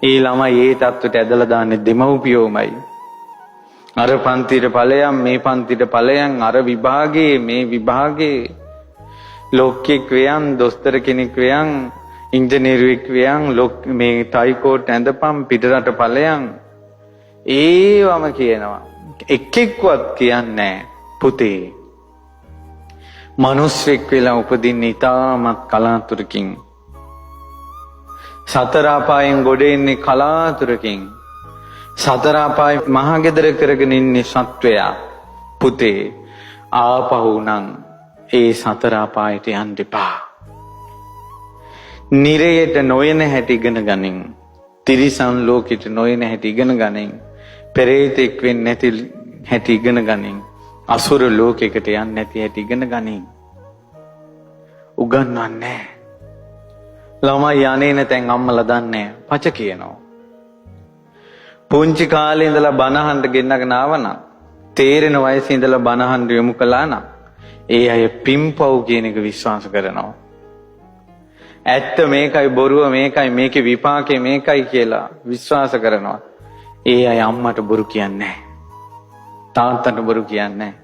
ඒ ළමයි ඒ තත්ත්වයට ඇදලා දාන්නේ දෙමව්පියෝමයි. අර පන්තියට ඵලයන්, මේ පන්තියට ඵලයන්, අර විභාගේ, මේ විභාගේ, ලොක්කෙක් වෙයන්, දොස්තර කෙනෙක් වෙයන්, ඉංජිනේරුවෙක් වෙයන්, ලොක් මේ ටයිකෝට් ඇඳපන්, පිටරට ඵලයන්, ඒවම කියනවා. එක්කෙක්වත් කියන්නේ පුතේ මනුස්සෙක් වෙලා උපදින්න ඉතාමත් කලාතුරකින්. සතර අපායෙන් ගොඩ එන්නේ කලාතුරකින්. සතර අපාය මහගෙදර කරගෙන ඉන්නේ සත්වයා. පුතේ ආපහු නම් ඒ සතර අපායට යන්න එපා. නිරයට නොයන හැටි ඉගෙන ගනින්. තිරිසන් ලෝකෙට නොයන හැටි ඉගෙන ගනින්. පෙරේතෙක් වෙන්නේ නැති හැටි ඉගෙන ගනින්. අසුර ලෝකයකට යන්නේ නැති හැටි ඉගෙන ගනින්. උගන්වන්නේ නැහැ. ළමයි යන්නේ නැතෙන් අම්මලා දන්නේ පච කියනවා. පුංචි කාලේ ඉඳලා බණ අහන්න ගෙන්නගෙන ආවනම්, තේරෙන වයසේ ඉඳලා බණ අහන්න යොමු කළා නම්, ඒ අය පිම්පව් කියන එක විශ්වාස කරනවා. ඇත්ත මේකයි, බොරුව මේකයි, මේකේ විපාකේ මේකයි කියලා විශ්වාස කරනවා. ඒ අය අම්මට බොරු කියන්නේ නැහැ. තාත්තට බොරු කියන්නේ නැහැ.